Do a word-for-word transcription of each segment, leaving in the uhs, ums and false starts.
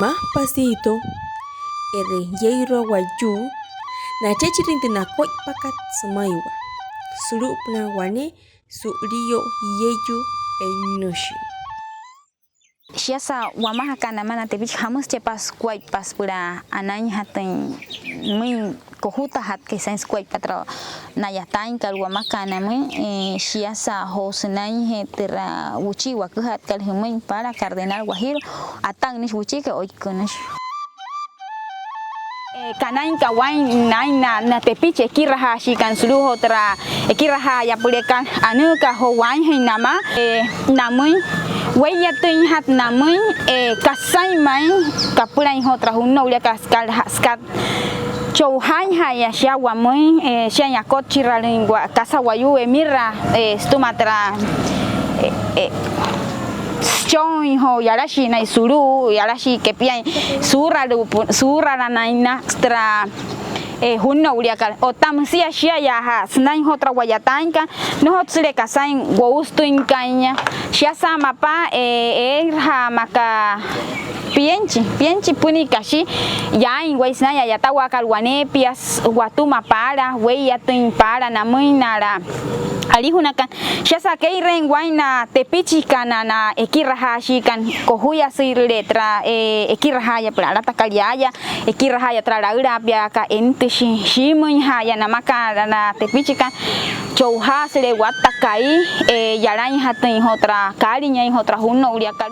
Maa Pasito, eere jieyuirua wayuu nachecherüin tü nakuaippakat sümaiwa sulu'upünaa wane su'liyo'u jieyuu e'nnüshi. Shiasa wamajakat namaa na tepichi, jamüsü chepa sukuaippa süpüla anainjatüin nümüin kojutajatkai saa'in sukuaippa türa na'yataainkat wamakat namüin. Shiasa joo sünainjee türa wuchii waküjatkat jümüin paala Cardenal Guajiro, ata'ünnüshi wuchiike, oikünüshi. Kanainka waa'in naa'in na tepichi ekirajaashiikana sulu'u joo türa ekirajaayapüleekat anüükat joo waainjüin namaa namüin, wee'iyatüinjatü namüin kasain ma'i kapülain joo türa jünno'uliakat süka, süka cho'ujaainja'aya shia wamüin, shia'in akotchiralüin kasa wayuu emiraa sütüma türa süchooin joo yalashii naya sulu'u, yalashii kepiain suuralu'upü, suuralanain na türa jünno'uliakat. Otta müsia shia'iyaaja'a sünain joo türa wa'yataainkat, nnojotsüle kasain wousütüinkainya. Shiasa mapa, ee'irajaa maka pienchi, pienchi püni kashi yaain wayuu sünain a'yatawaakat waneepia watüma paala, wee'iyatüin paala namüin nala alijunakat. Shiasa kee'ireein waa'in na tepichikana, na ekirajaashiikana, kojuyasüirüle türa ekirajaayapüle, alatakat yaaya ekirajaaya türa laülaapiakat entüshi, shiimüinja'aya namakat na tepichikana, cho'ujaasüle watta ka'i yalainjatüin joo türa kaalineein joo türa jünno'uliakat.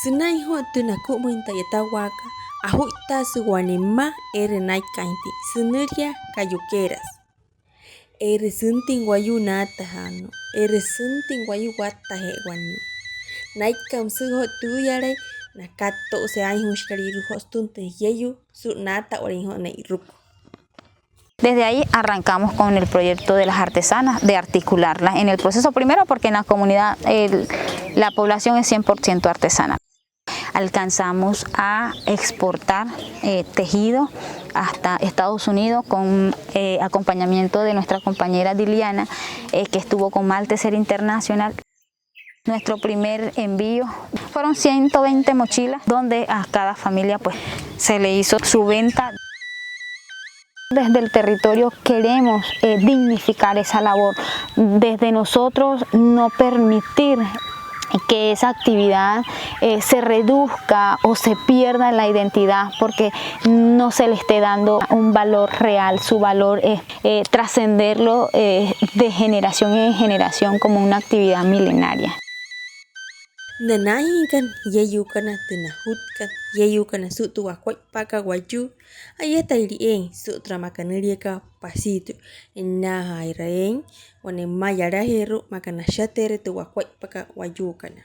Sünain joo tü nakumüin tü a'yatawaakat, ajuittaasü wane mma eere naa'inkai tia sünülia Cayuqueras. Eere süntüin wayuu naatajaannuu, eere süntüin wayuu wattaje'ewannuu. Naa'inkai müsü joo tüüyalai, nakat to'u se'ainjüshikalüirua joo sütüma tü jieyuu su'naatawalüin joo ne'iruku. Desde ahí arrancamos con el proyecto de las artesanas, de articularlas en el proceso, primero porque en la comunidad, el, la población es cien por ciento artesanal. Alcanzamos a exportar, eh, tejido hasta Estados Unidos con, eh, acompañamiento de nuestra compañera Diliana, eh, que estuvo con Malteser Internacional. Nuestro primer envío fueron ciento veinte mochilas, donde a cada familia, pues, se le hizo su venta. Desde el territorio queremos, eh, dignificar esa labor. Desde nosotros no permitir que esa actividad, eh, se reduzca o se pierda la identidad porque no se le esté dando un valor real. Su valor es, eh, trascenderlo, eh, de generación en generación como una actividad milenaria. Na naajüinkana jieyuukana, tü najutkat jieyuukana su'u tü wakuaippakat wayuu, a'yatairü eein su'u türa maa kanüliakat Pasito. E'nnaajaaira eein wane mma yalajeeru'u maa aka nashateere tü wakuaippakat wayuukana.